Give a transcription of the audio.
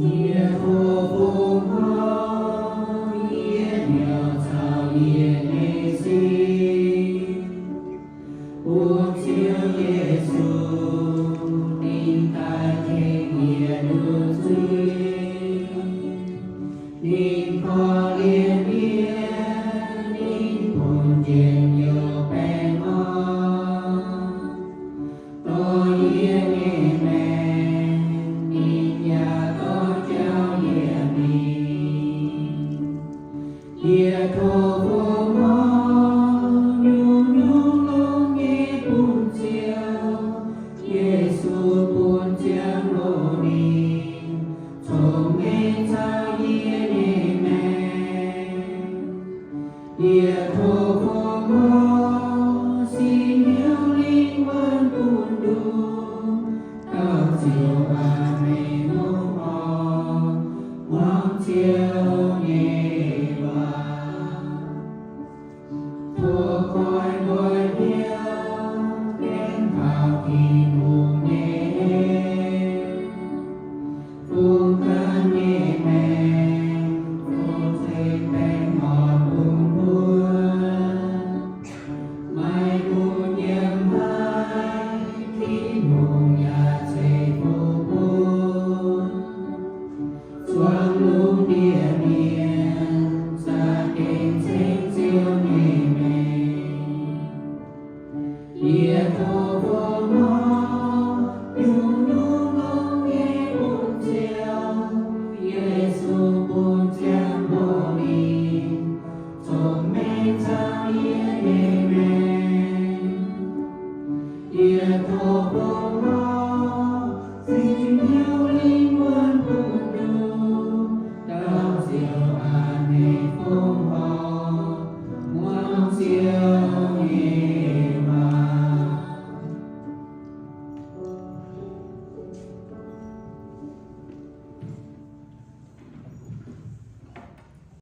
Yie tov fongc hnyouv, yie nyouc caux yie nyei sin, bun Ziouv Yesu ninh daaih tengx yie nduov zuiz. Ninh korv-lienh yie, ninh bun njien-youh baengh orn. Dorh yie nyei maengc, ninh yaac dorh jauv yie mingh. Yie tov fongc hnyouv, nyungc-nyungc longx nyei bun Ziouv Yesu, bun ziangh hoc ninh cong-mengh caux yie nyei maengc. Yie tov fongc hnyouv, Singx Lingh wuonv bun nduov, dauh Ziouv aac, meih longx orv, muangx Ziouv nyei waac. Tov koi mbuo hnyouv gaengh taux Tin-Hungh nyei en, fungx ganh nyei maengc, fungx zuiz-baengc orn bun mbuo. Maiv dungx yiem haaix, Tin-Hungh yaac ceix fuqv bun. Zuangx